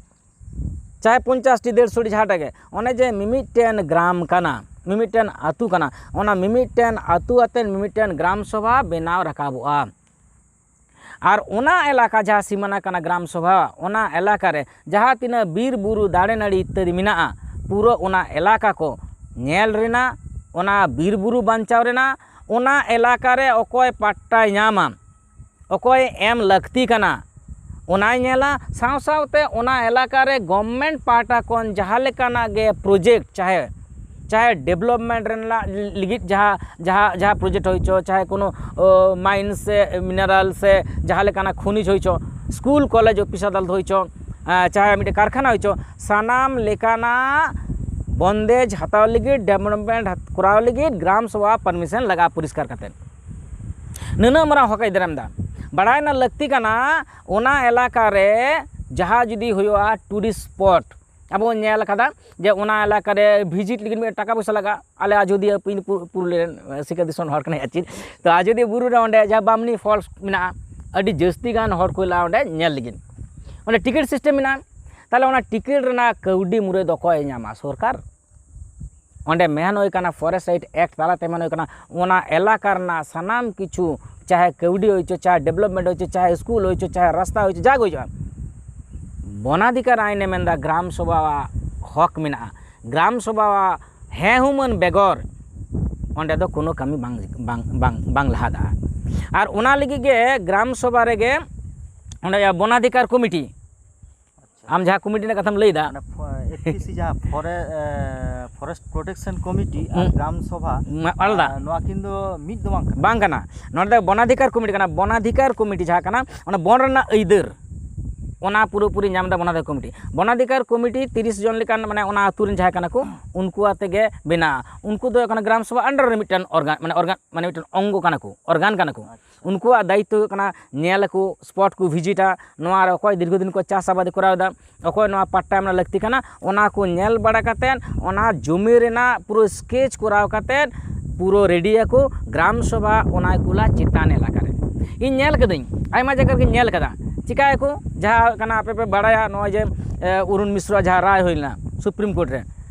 ᱪᱟᱦᱮ ᱯᱚᱧᱪᱟᱥ ᱴᱤ, ᱰᱮᱲᱥᱚ ᱴᱤ, ᱡᱟᱦᱟᱸᱴᱟᱜ ᱜᱮ, ᱚᱱᱮ ᱡᱮ ᱢᱤᱢᱤᱫᱴᱮᱱ ᱜᱨᱟᱢ ᱠᱟᱱᱟ, ᱢᱤᱢᱤᱫᱴᱮᱱ ᱟᱹᱛᱩ ᱠᱟᱱᱟ, ᱚᱱᱟ ᱢᱤᱢᱤᱫᱴᱮᱱ ᱟᱹᱛᱩ ᱟᱛᱮ ᱢᱤᱢᱤᱫᱴᱮᱱ ᱜᱨᱟᱢ ᱥᱚᱵᱷᱟ ᱵᱮᱱᱟᱣ ᱨᱟᱠᱟᱵᱚᱜᱼᱟ᱾ ᱟᱨ ᱚᱱᱟ ᱮᱞᱟᱠᱟ ᱡᱟᱦᱟᱸ ᱥᱤᱢᱟᱱᱟ ᱠᱟᱱᱟ ᱜᱨᱟᱢ ᱥᱚᱵᱷᱟ, ᱚᱱᱟ ᱮᱞᱟᱠᱟ ᱨᱮ ᱡᱟᱦᱟᱸ ᱛᱤᱱᱟᱹᱜ ᱵᱤᱨ ᱵᱩᱨᱩ ᱫᱟᱨᱮ ᱱᱟᱹᱲᱤ ᱤᱛᱛᱟᱫᱤ ᱢᱮᱱᱟᱜᱼᱟ, ᱯᱩᱨᱟᱹ ᱚᱱᱟ ᱮᱞᱟᱠᱟ ᱠᱚ ᱧᱮᱞ ᱨᱮᱱᱟᱜ, ᱚᱱᱟ ᱵᱤᱨ ᱵᱩᱨᱩ ᱵᱟᱧᱪᱟᱣ ᱨᱮᱱᱟᱜ, ᱚᱱᱟ ᱮᱞᱟᱠᱟ ᱨᱮ ᱚᱠᱚᱭ ᱯᱟᱴᱴᱟᱭ ᱧᱟᱢᱟ, ᱚᱠᱚᱭ ᱮᱢ ᱞᱟᱹᱠᱛᱤ ᱠᱟᱱᱟ, ᱚᱱᱟᱭ ᱧᱮᱞᱟ, ᱥᱟᱶ ᱥᱟᱶᱛᱮ ᱚᱱᱟ ᱮᱞᱟᱠᱟ ᱨᱮ ᱜᱚᱵᱷᱢᱮᱱᱴ ᱯᱟᱦᱴᱟ ᱠᱷᱚᱱ ᱡᱟᱦᱟᱸ ᱞᱮᱠᱟᱱᱟᱜ ᱜᱮ ᱯᱨᱚᱡᱮᱠᱴ, ᱪᱟᱦᱮ ᱪᱟᱦᱮ ᱰᱮᱵᱷᱞᱚᱯᱢᱮᱱᱴ ᱨᱮᱱᱟᱜ ᱞᱟᱹᱜᱤᱫ ᱡᱟᱦᱟᱸ ᱡᱟᱦᱟᱸ ᱡᱟᱦᱟᱸ ᱯᱨᱚᱡᱮᱠᱴ ᱦᱩᱭ ᱪᱚ, ᱪᱟᱦᱮ ᱠᱳᱱᱳ ᱢᱟᱭᱤᱱᱥ ᱥᱮ ᱢᱤᱱᱟᱨᱟᱞ ᱥᱮ ᱡᱟᱦᱟᱸ ᱞᱮᱠᱟᱱᱟᱜ ᱠᱷᱚᱱᱤᱡᱽ ᱦᱩᱭ ᱪᱚ, ᱥᱠᱩᱞ ᱠᱚᱞᱮᱡᱽ ᱚᱯᱷᱤᱥ ᱟᱫᱟᱞᱚᱛ ᱦᱩᱭ ᱪᱚ, ᱪᱟᱦᱮ ᱢᱤᱫᱴᱮᱱ ᱠᱟᱨᱠᱷᱟᱱᱟ ᱦᱩᱭ ᱪᱚ, ᱥᱟᱱᱟᱢ ᱞᱮᱠᱟᱱᱟᱜ ᱵᱚᱱᱫᱮᱡᱽ ᱦᱟᱛᱟᱣ ᱞᱟᱹᱜᱤᱫ, ᱰᱮᱵᱷᱞᱚᱯᱢᱮᱱᱴ ᱠᱚᱨᱟᱣ ᱞᱟᱹᱜᱤᱫ ᱜᱨᱟᱢ ᱥᱚᱵᱷᱟ ᱯᱟᱨᱢᱤᱥᱚᱱ ᱞᱟᱜᱟᱜᱼᱟ ᱯᱚᱨᱤᱥᱠᱟᱨ ᱠᱟᱛᱮᱫ᱾ ᱱᱩᱱᱟᱹᱜ ᱢᱟᱨᱟᱝ ᱦᱚᱠ ᱟᱹᱭᱫᱟᱹᱨ ᱮᱢ ᱮᱫᱟ᱾ ᱵᱟᱲᱟᱭ ᱨᱮᱱᱟᱜ ᱞᱟᱹᱠᱛᱤ ᱠᱟᱱᱟ, ᱚᱱᱟ ᱮᱞᱟᱠᱟ ᱨᱮ ᱡᱟᱦᱟᱸ ᱡᱩᱫᱤ ᱦᱩᱭᱩᱜᱼᱟ ᱴᱩᱨᱤᱥᱴ ᱥᱯᱚᱴ, ᱟᱵᱚ ᱵᱚᱱ ᱧᱮᱞ ᱟᱠᱟᱫᱟ ᱡᱮ ᱚᱱᱟ ᱮᱞᱟᱠᱟ ᱨᱮ ᱵᱷᱤᱡᱤᱴ ᱞᱟᱹᱜᱤᱫ ᱢᱤᱫᱴᱟᱝ ᱴᱟᱠᱟ ᱯᱚᱭᱥᱟ ᱞᱟᱜᱟᱜᱼᱟ᱾ ᱟᱞᱮ ᱟᱡᱚᱫᱤᱭᱟᱹ ᱯᱤᱱ ᱯᱩ-, ᱯᱩᱨᱩᱞᱤᱭᱟᱹ ᱨᱮᱱ, ᱮ, ᱥᱤᱠᱟᱹᱨ ᱫᱤᱥᱚᱢ ᱦᱚᱲ ᱠᱟᱱᱟᱭ ᱟᱨ ᱪᱮᱫ᱾ ᱛᱚ ᱟᱡᱚᱫᱤᱭᱟᱹ ᱵᱩᱨᱩ ᱨᱮ ᱚᱸᱰᱮ ᱡᱟᱦᱟᱸ ᱵᱟᱢᱱᱤ ᱯᱷᱚᱞᱥ ᱢᱮᱱᱟᱜᱼᱟ, ᱟᱹᱰᱤ ᱡᱟᱹᱥᱛᱤ ᱜᱟᱱ ᱦᱚᱲ ᱠᱚ ᱦᱮᱡ ᱞᱮᱱᱟ ᱚᱸᱰᱮ ᱧᱮᱞ ᱞᱟᱹᱜᱤᱫ᱾ ᱚᱸᱰᱮ ᱴᱤᱠᱤᱴ ᱥᱤᱥᱴᱮᱢ ᱢᱮᱱᱟᱜᱼᱟ᱾ ᱛᱟᱦᱚᱞᱮ ᱚᱱᱟ ᱴᱤᱠᱤᱴ ᱨᱮᱱᱟᱜ ᱠᱟᱹᱣᱰᱤ ᱢᱩᱨᱟᱹᱭ ᱫᱚ ᱚᱠᱚᱭ ᱧᱟᱢᱟ? ᱥᱚᱨᱠᱟᱨ᱾ ᱚᱸᱰᱮ ᱢᱮᱱ ᱦᱩᱭ ᱠᱟᱱᱟ, ᱯᱷᱚᱨᱮᱥᱴ ᱨᱟᱭᱤᱴ ᱮᱠᱴ ᱛᱟᱞᱟᱛᱮ ᱢᱮᱱ ᱦᱩᱭ ᱠᱟᱱᱟ, ᱚᱱᱟ ᱮᱞᱟᱠᱟ ᱨᱮᱱᱟᱜ ᱥᱟᱱᱟᱢ ᱠᱤᱪᱷᱩ, ᱪᱟᱦᱮ ᱠᱟᱹᱣᱰᱤ ᱦᱩᱭ ᱪᱚ, ᱪᱟᱦᱮ ᱰᱮᱵᱷᱞᱚᱯᱢᱮᱱᱴ ᱦᱩᱭ ᱪᱚ, ᱪᱟᱦᱮ ᱥᱠᱩᱞ ᱦᱩᱭ ᱪᱚ, ᱪᱟᱦᱮ ᱨᱟᱥᱛᱟ ᱦᱩᱭ ᱪᱚ, ᱡᱟ ᱜᱮ ᱦᱩᱭᱩᱜᱼᱟ, ᱵᱚᱱᱟᱫᱷᱤᱠᱟᱨ ᱟᱭᱤᱱᱮ ᱢᱮᱱᱫᱟ ᱜᱨᱟᱢ ᱥᱚᱵᱷᱟᱣᱟᱜ ᱦᱚᱠ ᱢᱮᱱᱟᱜᱼᱟ᱾ ᱜᱨᱟᱢ ᱥᱚᱵᱷᱟᱣᱟᱜ ᱦᱮᱸ ᱦᱩᱢᱟᱹᱱ ᱵᱮᱜᱚᱨ ᱚᱸᱰᱮ ᱫᱚ ᱠᱳᱱᱳ ᱠᱟᱹᱢᱤ ᱵᱟᱝ, ᱵᱟᱝ, ᱵᱟᱝ, ᱵᱟᱝ ᱞᱟᱦᱟ ᱫᱟᱲᱮᱭᱟᱜᱼᱟ᱾ ᱟᱨ ᱚᱱᱟ ᱞᱟᱹᱜᱤᱫ ᱜᱮ ᱜᱨᱟᱢ ᱥᱚᱵᱷᱟ ᱨᱮᱜᱮ ᱚᱸᱰᱮ ᱵᱚᱱᱟᱫᱷᱤᱠᱟᱨ ᱠᱚᱢᱤᱴᱤ, ᱟᱪᱪᱷᱟ᱾ ᱟᱢ ᱡᱟᱦᱟᱸ ᱠᱚᱢᱤᱴᱤ ᱨᱮᱱᱟᱜ ᱠᱟᱛᱷᱟᱢ ᱞᱟᱹᱭᱫᱟ, ᱚᱱᱟ ᱯᱷᱚ-, ᱮᱯᱷ ᱯᱤ ᱥᱤ ᱡᱟᱦᱟᱸ ᱯᱷᱚᱨᱮ-, ᱮ, ᱯᱷᱚᱨᱮᱥᱴ ᱯᱨᱚᱴᱮᱠᱥᱚᱱ ᱠᱚᱢᱤᱴᱤ ᱟᱨ ᱦᱩᱸ᱾ ᱜᱨᱟᱢ ᱥᱚᱵᱷᱟ, ᱢᱟ-, ᱟᱞᱟᱫᱟ᱾ ᱟ, ᱱᱚᱣᱟ ᱠᱤᱱ ᱫᱚ ᱢᱤᱫ ᱫᱚ ᱵᱟᱝ ᱠᱟᱱᱟ᱾ ᱵᱟᱝ ᱠᱟᱱᱟ᱾ ᱱᱚᱰᱮ ᱫᱚ ᱵᱚᱱᱟᱫᱷᱤᱠᱟᱨ ᱠᱚᱢᱤᱴᱤ ᱠᱟᱱᱟ᱾ ᱵᱚᱱᱟᱫᱷᱤᱠᱟᱨ ᱠᱚᱢᱤᱴᱤ ᱡᱟᱦᱟᱸ ᱠᱟᱱᱟ, ᱚᱱᱟ ᱵᱚᱱ ᱨᱮᱱᱟᱜ ᱟᱹᱭᱫᱟᱹᱨ, ᱚᱱᱟ ᱯᱩᱨᱟᱹᱯᱩᱨᱤ ᱧᱟᱢ ᱮᱫᱟ ᱵᱚᱱᱟᱫᱷᱤᱠᱟᱨ ᱠᱚᱢᱤᱴᱤ᱾ ᱵᱚᱱᱟᱫᱷᱤᱠᱟᱨ ᱠᱚᱢᱤᱴᱤ ᱛᱤᱨᱤᱥ ᱡᱚᱱ ᱞᱮᱠᱟᱱ, ᱢᱟᱱᱮ, ᱚᱱᱟ ᱟᱹᱛᱩ ᱨᱮᱱ ᱡᱟᱦᱟᱸᱭ ᱠᱟᱱᱟ ᱠᱚ, ᱩᱱᱠᱩ ᱟᱛᱮ ᱜᱮ ᱵᱮᱱᱟᱜᱼᱟ᱾ ᱩᱱᱠᱩ ᱫᱚ ᱦᱩᱭᱩᱜ ᱠᱟᱱᱟ ᱜᱨᱟᱢ ᱥᱚᱵᱷᱟ under ᱨᱮ ᱢᱤᱫᱴᱮᱱ organ, ᱢᱟᱱᱮ, organ, ᱢᱟᱱᱮ, ᱢᱤᱫᱴᱮᱱ ᱚᱝᱜᱚ ᱠᱟᱱᱟ ᱠᱚ, organ ᱠᱟᱱᱟ ᱠᱚ᱾ ᱟᱪᱪᱷᱟ᱾ ᱩᱱᱠᱩᱣᱟᱜ ᱫᱟᱭᱤᱛᱛᱚ ᱦᱩᱭᱩᱜ ᱠᱟᱱᱟ ᱧᱮᱞ ᱟᱠᱚ, ᱥᱯᱚᱴ ᱠᱚ ᱵᱷᱤᱡᱤᱴᱟ, ᱱᱚᱣᱟ ᱨᱮ ᱚᱠᱚᱭ ᱫᱤᱨᱜᱷᱚ ᱫᱤᱱ ᱠᱚ ᱪᱟᱥ ᱟᱵᱟᱫ ᱠᱚᱨᱟᱣ ᱮᱫᱟ, ᱚᱠᱚᱭ ᱱᱚᱣᱟ ᱯᱟᱴᱴᱟ ᱮᱢ ᱨᱮᱱᱟᱜ ᱞᱟᱹᱠᱛᱤ ᱠᱟᱱᱟ, ᱚᱱᱟ ᱠᱚ ᱧᱮᱞ ᱵᱟᱲᱟ ᱠᱟᱛᱮᱫ, ᱚᱱᱟ ᱡᱚᱢᱤ ᱨᱮᱱᱟᱜ ᱯᱩᱨᱟᱹ ᱥᱠᱮᱪ ᱠᱚᱨᱟᱣ ᱠᱟᱛᱮᱫ, ᱯᱩᱨᱟᱹ ᱨᱮᱰᱤᱭᱟᱠᱚ ᱜᱨᱟᱢ ᱥᱚᱵᱷᱟ ᱚᱱᱟ ᱠᱩᱞᱟ ᱪᱮᱛᱟᱱ ᱮᱞᱟᱠᱟ ᱨᱮ᱾ ᱤᱧ ᱧᱮᱞ ᱠᱟᱹᱫᱟᱹᱧ, ᱟᱭᱢᱟ ᱡᱟᱭᱜᱟ ᱨᱮᱜᱮᱧ ᱧᱮᱞ ᱠᱟᱫᱟ᱾ ᱪᱤᱠᱟᱹᱭᱟᱠᱚ? ᱡᱟᱦᱟᱸ ᱦᱩᱭᱩᱜ ᱠᱟᱱᱟ, ᱟᱯᱮ ᱯᱮ ᱵᱟᱲᱟᱭᱟ, ᱱᱚᱜᱼᱚᱭ ᱡᱮ, ᱮ, ᱚᱨᱩᱱ ᱢᱤᱥᱨᱟ ᱡᱟᱦᱟᱸ ᱨᱟᱭ ᱦᱩᱭ ᱞᱮᱱᱟ ᱥᱩᱯᱨᱤᱢ ᱠᱳᱨᱴ ᱨᱮ,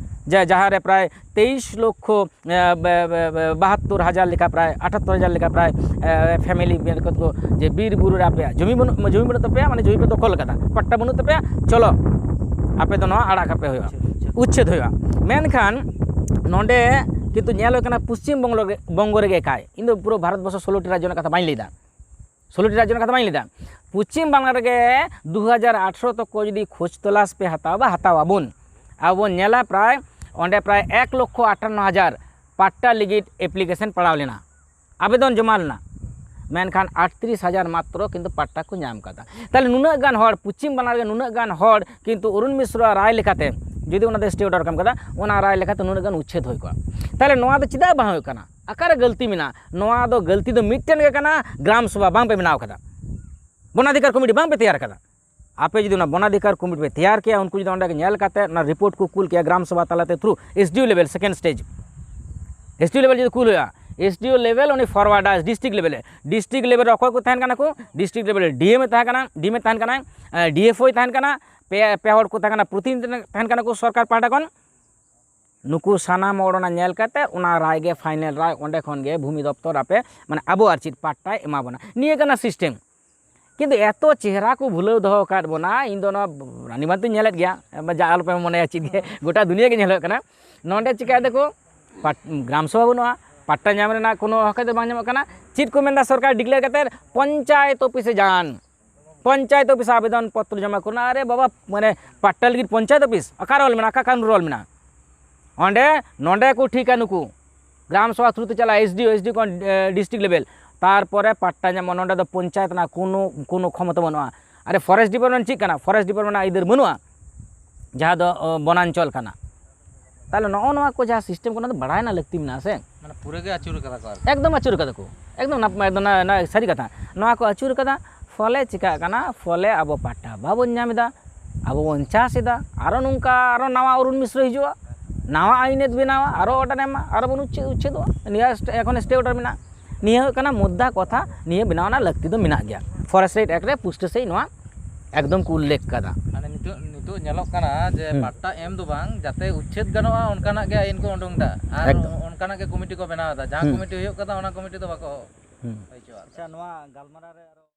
ᱡᱮ ᱡᱟᱦᱟᱸ ᱨᱮ ᱯᱨᱟᱭ ᱛᱮᱭᱤᱥ ᱞᱚᱠᱠᱷᱚ, ᱮ, ᱵᱮ-, ᱵᱮ-, ᱵᱮ-, ᱵᱟᱦᱟᱛᱛᱳᱨ ᱦᱟᱡᱟᱨ ᱞᱮᱠᱟ, ᱯᱨᱟᱭ ᱟᱴᱷᱟᱛᱛᱳᱨ ᱦᱟᱡᱟᱨ ᱞᱮᱠᱟ, ᱯᱨᱟᱭ, ᱮ, ᱯᱷᱮᱢᱮᱞᱤ ᱢᱮᱱᱟᱜ ᱠᱚ, ᱡᱮ ᱵᱤᱨ ᱵᱩᱨᱩ ᱨᱮ ᱟᱯᱮᱭᱟᱜ ᱡᱚᱢᱤ ᱵᱟᱹᱱᱩᱜ, ᱡᱚᱢᱤ ᱵᱟᱹᱱᱩᱜ ᱛᱟᱯᱮᱭᱟ, ᱢᱟᱱᱮ ᱡᱚᱢᱤ ᱯᱮ ᱫᱚᱠᱷᱚᱞ ᱠᱟᱫᱟ, ᱯᱟᱴᱴᱟ ᱵᱟᱹᱱᱩᱜ ᱛᱟᱯᱮᱭᱟ, ᱪᱚᱞᱚ ᱟᱯᱮ ᱫᱚ ᱱᱚᱣᱟ ᱟᱲᱟᱜ ᱠᱟᱯᱮ ᱦᱩᱭᱩᱜᱼᱟ, ᱩᱪᱪᱷᱮᱫ, ᱩᱪᱪᱷᱮᱫ᱾ ᱩᱪᱪᱷᱮᱫ ᱦᱩᱭᱩᱜᱼᱟ᱾ ᱢᱮᱱᱠᱷᱟᱱ ᱱᱚᱰᱮ ᱠᱤᱱᱛᱩ ᱧᱮᱞ ᱦᱩᱭᱩᱜ ᱠᱟᱱᱟ, ᱯᱚᱥᱪᱤᱢ ᱵᱚᱝᱜᱚ ᱨᱮ, ᱵᱚᱝᱜᱚ ᱨᱮᱜᱮ ᱮᱠᱟᱭ, ᱤᱧ ᱫᱚ ᱯᱩᱨᱟᱹ ᱵᱷᱟᱨᱚᱛ ᱵᱚᱨᱥᱚ ᱥᱳᱞᱳ ᱴᱤ ᱨᱟᱡᱽᱡᱚ ᱨᱮᱱᱟᱜ ᱠᱟᱛᱷᱟ ᱵᱟᱹᱧ ᱞᱟᱹᱭᱫᱟ, ᱥᱳᱞᱳᱴᱤ ᱨᱟᱡᱽᱡᱚ ᱨᱮᱱᱟᱜ ᱠᱟᱛᱷᱟ ᱵᱟᱹᱧ ᱞᱟᱹᱭᱫᱟ᱾ ᱯᱚᱪᱷᱤᱢ ᱵᱟᱝᱞᱟ ᱨᱮᱜᱮ ᱫᱩ ᱦᱟᱡᱟᱨ ᱟᱴᱷᱨᱚ ᱛᱚᱠᱚ ᱡᱩᱫᱤ ᱠᱷᱳᱡᱽ ᱛᱚᱞᱟᱥ ᱯᱮ ᱦᱟᱛᱟᱣᱟ ᱵᱟ ᱦᱟᱛᱟᱣ ᱟᱵᱚᱱ, ᱟᱵᱚ ᱵᱚᱱ ᱧᱮᱞᱟ ᱯᱨᱟᱭ ᱚᱸᱰᱮ ᱯᱨᱟᱭ ᱮᱠ ᱞᱚᱠᱠᱷᱚ ᱟᱴᱷᱟᱱᱱᱚ ᱦᱟᱡᱟᱨ ᱯᱟᱴᱴᱟ ᱞᱟᱹᱜᱤᱫ ᱮᱯᱞᱤᱠᱮᱥᱚᱱ ᱯᱟᱲᱟᱣ ᱞᱮᱱᱟ, ᱟᱵᱮᱫᱚᱱ ᱡᱚᱢᱟ ᱞᱮᱱᱟ, ᱢᱮᱱᱠᱷᱟᱱ ᱟᱴᱛᱨᱤᱥ ᱦᱟᱡᱟᱨ ᱢᱟᱛᱨᱚ ᱠᱤᱱᱛᱩ ᱯᱟᱴᱴᱟ ᱠᱚ ᱧᱟᱢ ᱠᱟᱫᱟ᱾ ᱛᱟᱦᱚᱞᱮ ᱱᱩᱱᱟᱹᱜ ᱜᱟᱱ ᱦᱚᱲ, ᱯᱚᱪᱷᱤᱢ ᱵᱟᱝᱞᱟ ᱨᱮᱜᱮ ᱱᱩᱱᱟᱹᱜ ᱜᱟᱱ ᱦᱚᱲ ᱠᱤᱱᱛᱩ ᱚᱨᱩᱱ ᱢᱤᱥᱨᱚᱣᱟᱜ ᱨᱟᱭ ᱞᱮᱠᱟᱛᱮ, ᱡᱩᱫᱤ ᱚᱱᱟ ᱫᱚ ᱥᱴᱮ ᱚᱨᱰᱟᱨ ᱠᱚ ᱮᱢ ᱠᱟᱫᱟ, ᱚᱱᱟ ᱨᱟᱭ ᱞᱮᱠᱟᱛᱮ ᱱᱩᱱᱟᱹᱜ ᱜᱟᱱ ᱩᱪᱪᱷᱮᱫ ᱦᱩᱭ ᱠᱚᱜᱼᱟ᱾ ᱛᱟᱦᱚᱞᱮ ᱱᱚᱣᱟ ᱫᱚ ᱪᱮᱫᱟᱜ ᱵᱟᱝ ᱦᱩᱭᱩᱜ ᱠᱟᱱᱟ? ᱚᱠᱟᱨᱮ ᱜᱟᱹᱞᱛᱤ ᱢᱮᱱᱟᱜᱼᱟ? ᱱᱚᱣᱟ ᱫᱚ ᱜᱟᱹᱞᱛᱤ ᱫᱚ ᱢᱤᱫᱴᱮᱱ ᱜᱮ ᱠᱟᱱᱟ, ᱜᱨᱟᱢ ᱥᱚᱵᱷᱟ ᱵᱟᱝ ᱯᱮ ᱵᱮᱱᱟᱣ ᱠᱟᱫᱟ, ᱵᱚᱱᱟᱫᱷᱤᱠᱟᱨ ᱠᱚᱢᱤᱴᱤ ᱵᱟᱝ ᱯᱮ ᱛᱮᱭᱟᱨ ᱠᱟᱫᱟ᱾ ᱟᱯᱮ ᱡᱩᱫᱤ ᱚᱱᱟ ᱵᱚᱱᱟᱫᱷᱤᱠᱟᱨ ᱠᱚᱢᱤᱴᱤ ᱯᱮ ᱛᱮᱭᱟᱨ ᱠᱮᱭᱟ, ᱩᱱᱠᱩ ᱡᱩᱫᱤ ᱚᱸᱰᱮ ᱜᱮ ᱧᱮᱞ ᱠᱟᱛᱮ ᱚᱱᱟ ᱨᱤᱯᱳᱨᱴ ᱠᱚ ᱠᱩᱞ ᱠᱮᱭᱟ ᱜᱨᱟᱢ ᱥᱚᱵᱷᱟ ᱛᱟᱞᱟᱛᱮ through S D O level, second stage, S D O level ᱡᱩᱫᱤ ᱠᱩᱞ ᱦᱩᱭᱩᱜᱼᱟ, S D O level ᱩᱱᱤ forward ᱟ district level ᱮ, district level ᱨᱮ ᱚᱠᱚᱭ ᱠᱚ ᱛᱟᱦᱮᱱ ᱠᱟᱱᱟ ᱠᱚ? District level ᱨᱮ D M ᱮ ᱛᱟᱦᱮᱸ ᱠᱟᱱᱟ, D M ᱮ ᱛᱟᱦᱮᱱ ᱠᱟᱱᱟ, D F O ᱭ ᱛᱟᱦᱮᱱ ᱠᱟᱱᱟ, ᱯᱮ, ᱯᱮ ᱦᱚᱲ ᱠᱚ ᱛᱟᱦᱮᱸ ᱠᱟᱱᱟ, ᱯᱨᱚᱛᱤᱱᱤᱫᱷᱤ ᱛᱟᱦᱮᱱ ᱠᱟᱱᱟ ᱠᱚ ᱥᱚᱨᱠᱟᱨ ᱯᱟᱦᱴᱟ ᱠᱷᱚᱱ᱾ ᱱᱩᱠᱩ ᱥᱟᱱᱟᱢ ᱦᱚᱲ ᱚᱱᱟ ᱧᱮᱞ ᱠᱟᱛᱮ ᱚᱱᱟ ᱨᱟᱭ ᱜᱮ ᱯᱷᱟᱭᱱᱮᱞ ᱨᱟᱭ, ᱚᱸᱰᱮ ᱠᱷᱚᱱ ᱜᱮ ᱵᱷᱩᱢᱤ ᱫᱚᱯᱛᱚᱨ ᱟᱯᱮ, ᱢᱟᱱᱮ, ᱟᱵᱚ ᱟᱨ ᱪᱮᱫ ᱯᱟᱴᱴᱟᱭ ᱮᱢᱟ ᱵᱚᱱᱟ᱾ ᱱᱤᱭᱟᱹ ᱠᱟᱱᱟ ᱥᱤᱥᱴᱮᱢ᱾ ᱠᱤᱱᱛᱩ ᱮᱛᱚ ᱪᱮᱦᱨᱟ ᱠᱚ ᱵᱷᱩᱞᱟᱹᱣ ᱫᱚᱦᱚ ᱟᱠᱟᱫ ᱵᱚᱱᱟ, ᱤᱧ ᱫᱚ ᱱᱚᱣᱟ ᱨᱟᱱᱤᱵᱟᱸᱫᱷ ᱫᱚᱧ ᱧᱮᱞᱮᱫ ᱜᱮᱭᱟ, ᱡᱟ ᱟᱞᱚᱯᱮ ᱢᱚᱱᱮᱭᱟ ᱪᱮᱫ ᱜᱮ, ᱜᱚᱴᱟ ᱫᱩᱱᱤᱭᱟᱹ ᱜᱮ ᱧᱮᱞᱚᱜ ᱠᱟᱱᱟ᱾ ᱱᱚᱰᱮ ᱪᱤᱠᱟᱹᱭ ᱫᱟᱠᱚ, ᱯᱟᱴ-, ᱜᱨᱟᱢ ᱥᱚᱵᱷᱟ ᱵᱟᱹᱱᱩᱜᱼᱟ, ᱯᱟᱴᱴᱟ ᱧᱟᱢ ᱨᱮᱱᱟᱜ ᱠᱳᱱᱳ ᱦᱚᱠ ᱫᱚ ᱵᱟᱝ ᱧᱟᱢᱚᱜ ᱠᱟᱱᱟ᱾ ᱪᱮᱫ ᱠᱚ ᱢᱮᱱᱫᱟ ᱥᱚᱨᱠᱟᱨ ᱰᱤᱠᱞᱮᱭᱟᱨ ᱠᱟᱛᱮ? ᱯᱚᱧᱪᱟᱭᱮᱛ ᱚᱯᱷᱤᱥ ᱮ ᱡᱟᱱ, ᱯᱚᱧᱪᱟᱭᱮᱛ ᱚᱯᱷᱤᱥ ᱟᱵᱮᱫᱚᱱ ᱯᱚᱛᱨᱚ ᱡᱚᱢᱟ ᱠᱚᱨᱮᱱᱟᱜ᱾ ᱟᱨᱮ ᱵᱟᱵᱟ, ᱢᱟᱱᱮ, ᱯᱟᱴᱴᱟ ᱞᱟᱹᱜᱤᱫ ᱯᱚᱧᱪᱟᱭᱮᱛ ᱚᱯᱷᱤᱥ ᱚᱠᱟᱨᱮ ᱚᱞ ᱢᱮᱱᱟᱜᱼᱟ? ᱚᱠᱟ ᱠᱟᱹᱱᱩᱱ ᱨᱮ ᱚᱞ ᱢᱮᱱᱟᱜᱼᱟ? ᱚᱸᱰᱮ, ᱱᱚᱸᱰᱮ ᱠᱚ ᱴᱷᱤᱠᱟ ᱱᱩᱠᱩ᱾ ᱜᱨᱟᱢ ᱥᱚᱵᱷᱟ ᱛᱷᱨᱩ ᱛᱮ ᱪᱟᱞᱟᱜᱼᱟ, S D O, S D O ᱠᱷᱚᱱ, ᱮ, district level, ᱛᱟᱨᱯᱚᱨᱮ ᱯᱟᱴᱴᱟ ᱧᱟᱢᱚᱜ᱾ ᱱᱚᱸᱰᱮ ᱫᱚ ᱯᱚᱧᱪᱟᱭᱮᱛ ᱨᱮᱱᱟᱜ ᱠᱳᱱᱳ, ᱠᱳᱱᱳ ᱠᱷᱚᱢᱚᱛᱟ ᱵᱟᱹᱱᱩᱜᱼᱟ᱾ ᱟᱨᱮ, forest department ᱪᱮᱫ ᱠᱟᱱᱟ? Forest department ᱨᱮᱱᱟᱜ ᱟᱹᱭᱫᱟᱹᱨ ᱵᱟᱹᱱᱩᱜᱼᱟ, ᱡᱟᱦᱟᱸ ᱫᱚ, ᱚ, ᱵᱚᱱᱟᱧᱪᱚᱞ ᱠᱟᱱᱟ᱾ ᱛᱟᱦᱚᱞᱮ ᱱᱚᱜᱼᱚ ᱱᱚᱣᱟ ᱠᱚ ᱡᱟᱦᱟᱸ ᱥᱤᱥᱴᱮᱢ ᱠᱚ, ᱚᱱᱟ ᱫᱚ ᱵᱟᱲᱟᱭ ᱨᱮᱱᱟᱜ ᱞᱟᱹᱠᱛᱤ ᱢᱮᱱᱟᱜᱼᱟ ᱥᱮ? ᱢᱟᱱᱮ ᱯᱩᱨᱟᱹ ᱜᱮ ᱟᱹᱪᱩᱨ ᱠᱟᱫᱟ ᱠᱚ ᱟᱨᱠᱤ᱾ ᱮᱠᱫᱚᱢ ᱟᱹᱪᱩᱨ ᱠᱟᱫᱟ ᱠᱚ, ᱮᱠᱫᱚᱢ ᱱᱟᱯ-, ᱮᱠᱫᱚᱢ ᱱᱟ-, ᱱᱟ-, ᱥᱟᱹᱨᱤ ᱠᱟᱛᱷᱟ᱾ ᱱᱚᱣᱟ ᱠᱚ ᱟᱹᱪᱩᱨ ᱠᱟᱫᱟ, ᱯᱷᱚᱞᱮ ᱪᱤᱠᱟᱹᱜ ᱠᱟᱱᱟ? ᱯᱷᱚᱞᱮ ᱟᱵᱚ ᱯᱟᱴᱴᱟ ᱵᱟᱵᱚᱱ ᱧᱟᱢ ᱮᱫᱟ, ᱟᱵᱚ ᱵᱚᱱ ᱪᱟᱥ ᱮᱫᱟ, ᱟᱨᱚ ᱱᱚᱝᱠᱟ ᱟᱨᱚ ᱱᱟᱣᱟ ᱚᱨᱩᱱ ᱢᱤᱥᱨᱚ ᱦᱤᱡᱩᱜᱼᱟ, ᱱᱟᱣᱟ ᱟᱭᱤᱱ ᱮ ᱵᱮᱱᱟᱣᱟ, ᱟᱨᱚ ᱚᱨᱰᱟᱨ ᱮ ᱮᱢᱟ, ᱟᱨᱚ ᱵᱚᱱ ᱩᱪᱪᱷᱮ-, ᱩᱪᱪᱷᱮᱫᱚᱜᱼᱟ᱾ ᱱᱤᱭᱟᱹ ᱥᱴᱮ-, ᱮᱠᱷᱚᱱ ᱥᱴᱮ ᱚᱨᱰᱟᱨ ᱢᱮᱱᱟᱜᱼᱟ᱾ ᱱᱤᱭᱟᱹ ᱦᱩᱭᱩᱜ ᱠᱟᱱᱟ ᱢᱩᱫᱽᱫᱟ ᱠᱚᱛᱷᱟ, ᱱᱤᱭᱟᱹ ᱵᱮᱱᱟᱣ ᱨᱮᱱᱟᱜ ᱞᱟᱹᱠᱛᱤ ᱫᱚ ᱢᱮᱱᱟᱜ ᱜᱮᱭᱟ᱾ Forest Right Act ᱨᱮ ᱯᱩᱥᱴᱟᱹ ᱥᱟᱺᱦᱤᱡ ᱱᱚᱣᱟ ᱮᱠᱫᱚᱢ ᱠᱚ ᱩᱞᱞᱮᱠᱷ ᱠᱟᱫᱟ᱾ ᱢᱟᱱᱮ ᱱᱤᱛᱚᱜ, ᱱᱤᱛᱚᱜ ᱧᱮᱞᱚᱜ ᱠᱟᱱᱟ ᱡᱮ ᱦᱩᱸ᱾ ᱯᱟᱴᱴᱟ ᱮᱢ ᱫᱚ ᱵᱟᱝ, ᱡᱟᱛᱮ ᱩᱪᱪᱷᱮᱫ ᱜᱟᱱᱚᱜᱼᱟ ᱚᱱᱠᱟᱱᱟᱜ ᱜᱮ ᱟᱭᱤᱱ ᱠᱚ ᱩᱰᱩᱝ ᱮᱫᱟ, ᱟᱨ ᱮᱠᱫᱚᱢ᱾ ᱚᱱᱠᱟᱱᱟᱜ ᱜᱮ ᱠᱚᱢᱤᱴᱤ ᱠᱚ ᱵᱮᱱᱟᱣ ᱮᱫᱟ᱾ ᱡᱟᱦᱟᱸ ᱦᱩᱸ᱾ ᱠᱚᱢᱤᱴᱤ ᱦᱩᱭᱩᱜ ᱠᱟᱱᱟ, ᱚᱱᱟ ᱠᱚᱢᱤᱴᱤ ᱫᱚ ᱵᱟᱠᱚ ᱦᱩᱸ᱾ ᱦᱩᱭ ᱦᱚᱪᱚᱣᱟᱜ ᱠᱟᱱᱟ᱾ ᱟᱪᱪᱷᱟ, ᱱᱚᱣᱟ ᱜᱟᱞᱢᱟᱨᱟᱣ ᱨᱮ ᱟᱨᱚ